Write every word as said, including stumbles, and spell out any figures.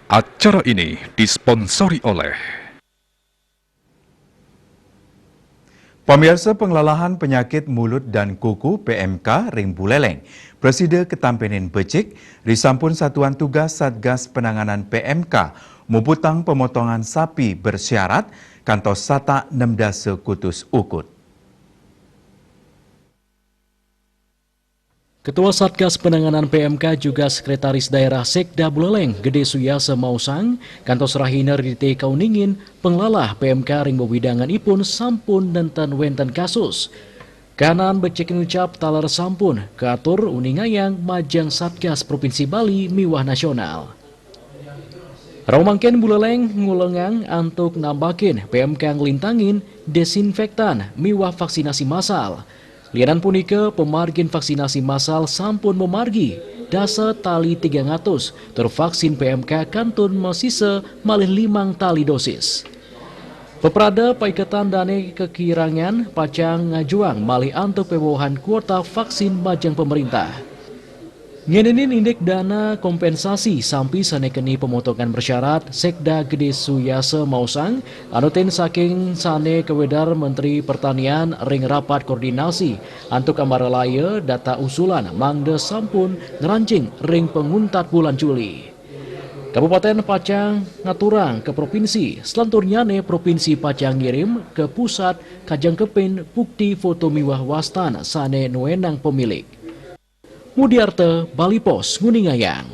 Acara ini disponsori oleh Pamiarsa, pengelalahan penyakit mulut dan kuku, P M K, ring Buleleng prasida katampenin becik, risampun Satuan Tugas Satgas Penanganan P M K muputang pemotongan sapi bersyarat kantos satak nem dasa kutus ukud. Ketua Satgas Penanganan P M K juga Sekretaris Daerah Sekda Buleleng, Gede Suyasa maosang, kantos rahina rite kauningin panglalah P M K ring wewidangan ipun sampun nenten wenten kasus. Kanan becik ngucap taler sampun katur uningayang majeng Satgas Provinsi Bali miwah nasional. Rauh mangkin Buleleng ngulengang antuk nambakin P M K nglintangin desinfektan miwah vaksinasi massal. Lianan punika, pamargin vaksinasi massal sampun mamargi dasa tali tigang atus, tur vaksin P M K kantun masisa malih limang tali dosis. Peprada paiketan dane kakirangan pacang ngajuang malih antuk pewewehan kuota vaksin majeng pamarintah. Ngeninin indik dana kompensasi sampi sane keni pemotongan bersyarat, Sekda Gede Suyasa maosang, anutin saking sane kawedar Menteri Pertanian ring rapat koordinasi antuk ambaralaya data usulan mangda sampun ngranjing ring panguntat bulan Juli. Kabupaten pacang ngaturang ka provinsi, selanturnyane provinsi pacang ngirim ka pusat kajangkepin bukti foto miwah wastan sane nuenang pamilik. Mudiarta, Bali Post, nguningayang.